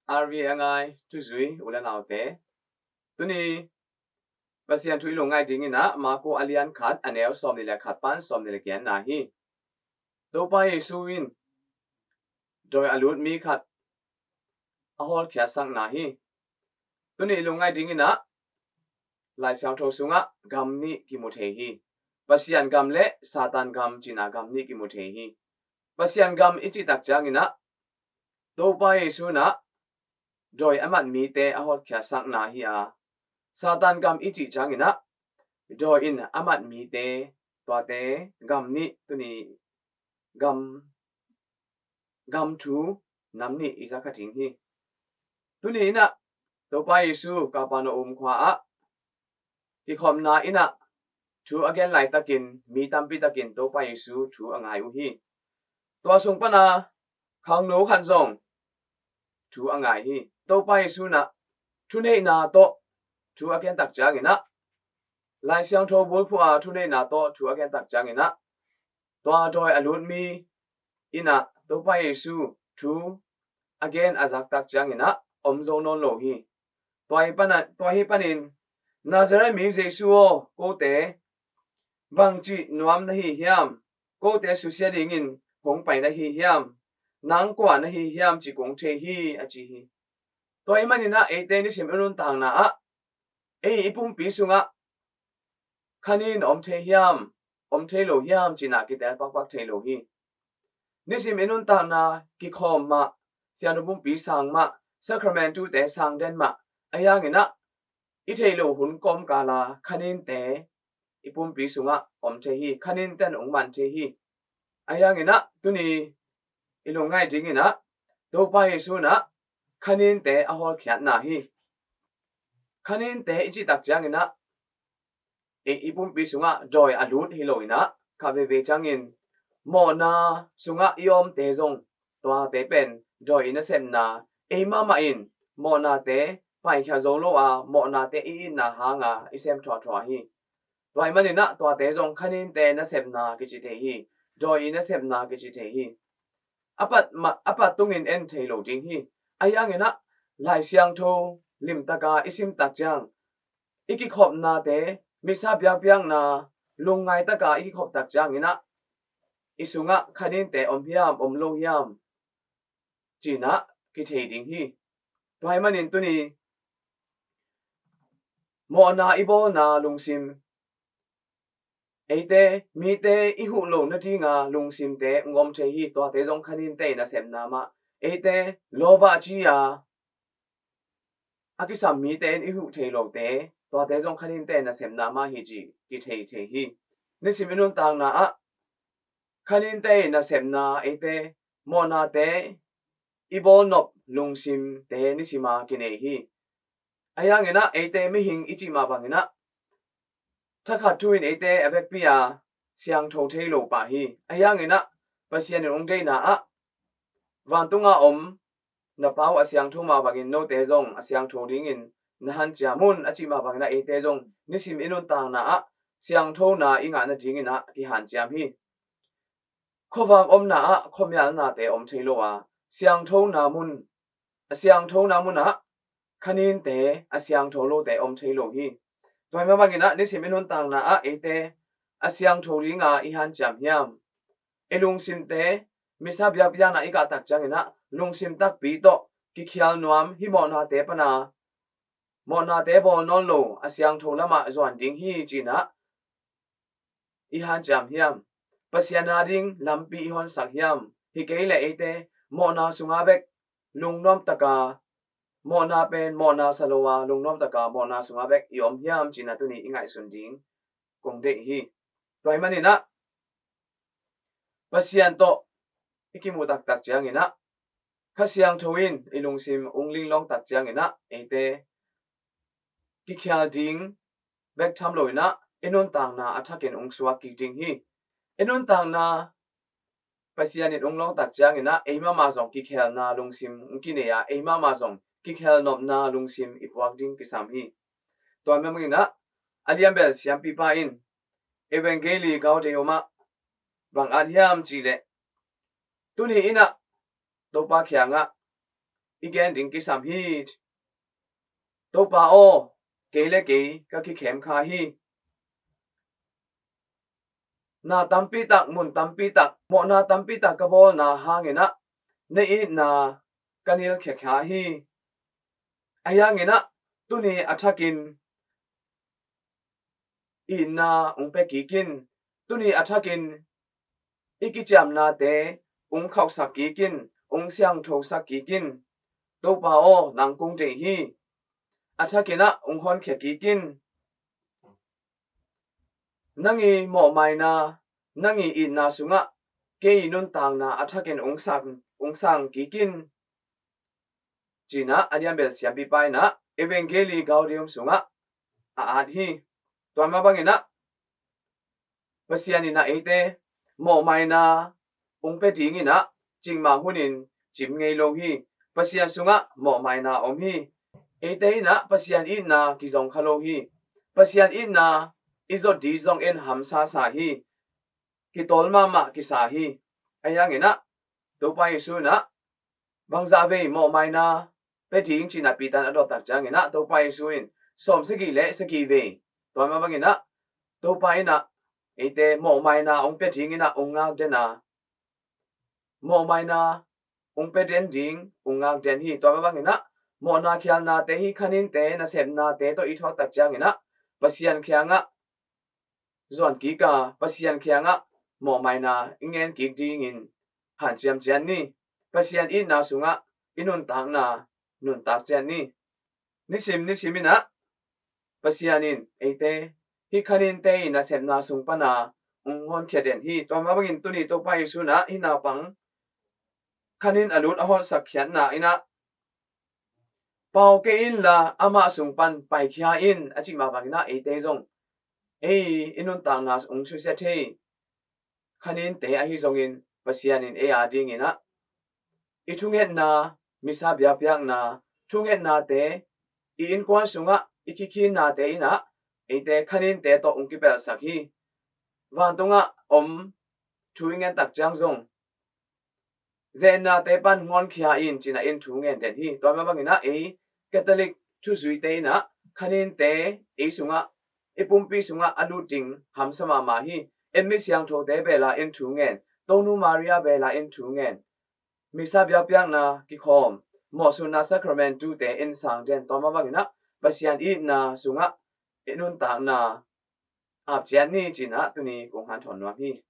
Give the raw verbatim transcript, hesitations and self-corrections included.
R V A a ngai thuzui u le naute, tuni Pasian thu i lungngaih dingin ah Marku a lian khat, a neu sawmnih le khat pan sawmnih le giatna hi. Topa Jesu in dawi a lut mi khat a hawlkhiatsakna hi. Tuni i lungngaih dingin ah Lai Siangtho sungah gam nih kimu thei hi. Pasian gam le Satan gam cihna gam nih kimu thei hi. Pasian gam i cih tak ciangin ah Topa Jesu in ah dawi a mat mite a hawlkhiatsakna hi a, Satan gam i cih ciangin ah dawi in a mat mite, tuate gam nih, tuni gam, gam thu nam nih i za kha ding hi. Tuni in ah Topa Jesu Kapernaum khua ah kikhopna in ah thu a gen laitakin mi tampi takin Topa Jesu thu a ngai uh hi. Tua sung pana khangno khat zong thu a ngai hi. Topa Jesu in ah thuneihna tawh thu a gen tak ciangin ah, Lai Siangtho bulphuh a thuneihna tawh thu a gen tak ciangin ah, tua dawi a lut mi in ah Topa Jesu thu a gen a zak tak ciangin ah om zo nawn lo hi. Tua hi pana, tua hi panin, "Nazareth mi Jesu aw, kote bangci nuam na hi hiam? Kote susia dingin hong pai na hi hiam? Nang kua na hi hiam cih kong thei hi," a ci hi. Tua hi manin ah eite nisim i nuntakna ah, ei i pumpi sungah khanin om thei hiam, om thei lo hiam cihna kitel pakpak thei lo hi. Nisim i nuntakna kikhawm mah, siangtho pumpi sang mah, sacrament-ute sang den mah, ahi hangin ah i theih loh hun kawmkal a khaninte i pumpi sungah om thei hi. Khaninte in hong man thei hi. Ahi hangin ah tuni i lungngaih dingin ah Topa Jesu in ah khaninte a hawlkhiatna hi. Khaninte i cih tak ciangin ah i, i pumpi sungah dawi a lut hi lo in ah, kha veve ciangin mawhna sungah i omte zong, tuate pen dawi i nasepna, ei mahmah in mawhnate paikhia zo lo a, mawhnate i itna hanga i sem thuathua hi. Tua hi manin ah tuate zong khaninte nasepna kici thei hi. Dawi i nasepna kici thei hi. A pat ma-, a pat tungin en thei lo ding hi. Ahi hangin ah Lai Siangtho limtaka i sim tak ciang, i kikhopnate, misa biakpiakna lungngai taka i kikhop tak ciangin ah i sungah khaninte om hiam, om lo hiam cihna kithei ding hi. Tua hi manin tuni mawhna i bawlna lungsim, eite, mite i huh lo nadinga lungsimte hong om thei hi. Tuate zong khaninte i nasepna mah. Eite lawbah ci a a kisam mite in i huh thei lote, tuate zong khaninte nasepna mah hi cih kithei thei hi. Nisim i nuntakna ah khaninte nasepna, eite mawhnate i bawlnop lungsimte nisima kinei hi. Ahi hangin ah eite mihing i cih mah bangin ah thakhat thu in eite a vekpi a siangtho thei lo pah hi. Ahi hangin ah Pasian in hong deihna ah vantunga om na Pa uh a siangtho mah bangin note zong a siangtho dingin na hanciam un a cih mah bangin ah eite zong nisim i nuntakna ah siangthona i ngah nadingin ah kihanciam hi. Khuavak omna ah khuamialnate om thei lo a, siangthona mun, a siangthona munah khaninte, a siangtho lote om thei lo hi. Tua hi mah bangin ah nisim i nuntakna ah eite a siangtho dinga i hanciam hiam? I lungsimte, misa biakpiakna i kah tak ciangin ah lungsim takpi tawh kikhial nuam, hih mawhnate pana, mawhnate bawl nawn lo, a siangtho lamah zuan ding hi ci-in ah i hanciam hiam? Pasian a ding lampi i honsak hiam? Hi kei leh eite mawhna sunga bek lungnuam taka, mawhna pen mawhna sa lo a, lungnuam taka mawhna sunga bek i om hiam cihna tuni i ngaihsun ding kong deih hi. Tua hi manin ah Pasian tawh i kimuh taktak ciangin ah, Kha Siangtho in i lungsim hong linglawng tak ciangin ah, eite kikhial ding bek tham loin ah, i nuntakna a thakin hong suak kik ding hi. I nuntakna Pasian in hong lawng tak ciangin ah, ei mahmah zong kikhelna lungsim hong kinei a, ei mahmah zong kikhel nopna lungsim i puak ding kisam hi. Tua hi manin ah, a lianbel siampipa in Evangelii Gaudium ah bang at hiam cih leh, tuni in ah Topa kiangah i gen ding kisam hi. Topa aw, kei le kei ka kikhem kha hi. Na tampi tak, mun tampi tak, mawhna tampi tak ka bawlna hangin ah na itna ka nilkhia kha hi. Ahi hangin ah tuni a thakin itna ung pia kik in. Tuni a thakin i kiciamnate ung khauhsak kik in, ung siangthosak kik in. Topa aw, nang kong deih hi. A thakin ah ung honkhia kik in. Nang i mawhmaina, nang i itna sungah kei i nuntakna a thakin ung sang, ung sang kik in, ci-in ah a lianbel siampipa in ah Evangelii Gaudium sungah a at hi. Tua mah bangin ah Pasian in ah eite mawhmaina ung pia dingin ah cikmah hunin cim ngei lo hi. Pasian sungah mawhmaina om hi. Eite in ah Pasian itna kizong kha lo hi. Pasian itna i zot ding zong en hamsasa hi. Kitawl mahmah kisa hi. Ahi hangin ah Topa Jesu in ah bangzah vei mawhmaina pia ding ci-in ah Peter in a dot tak ciangin ah Topa Jesu in sawmsagih le sagih vei. Tua mah bangin ah Topa in ah eite mawhmaina ung pia dingin ah ung ngakden a, mawhmaina ung pia den ding ung ngakden hi. Tua mah bangin ah mawhna khialnate hi, khaninte, nasepnate tawh i thuak tak ciangin ah Pasian kiangah zuan kik a, Pasian kiangah mawhmaina i ngen kik dingin hanciam ciat ni. Pasian itna sungah i nuntakna nuntak ciat ni. Nisim nisim in ah Pasian in eite hih khaninte i nasepna sung pana ung honkhia den hi. Tua mah bangin tuni Topa Jesu in ah hih naupang khanin a lut a honsak khiatna in ah pau kei inla amah sung pan paikhia in a cih mah bangin ah eite zong ei i nuntakna ung susia thei khaninte ahi zongin Pasian in ei a dingin ah i thungetna, misa biakpiakna thungetnate, i innkuan sungah i kikhinnate in ah eite khaninte tawh ung kipelsak hi. Vantungah om thu i ngen tak ciang zong zennate pan honkhia in ci-in ah in thu ngen den hi. Tua mah bangin ah ei Catholic thuzuite in ah khaninte ei sungah, i pumpi sungah a lut ding hamsa mahmah hi. En mi siangthote bel a in thu ngen, Tonu Maria bel a in thu ngen, misa biakpiakna kikhawm, mawhsutna sacrament tute in sang den. Tua mah bangin ah Pasian itna sungah i nuntakna ap ciat ni ci-in ah tuni kong hanthawn nuam hi.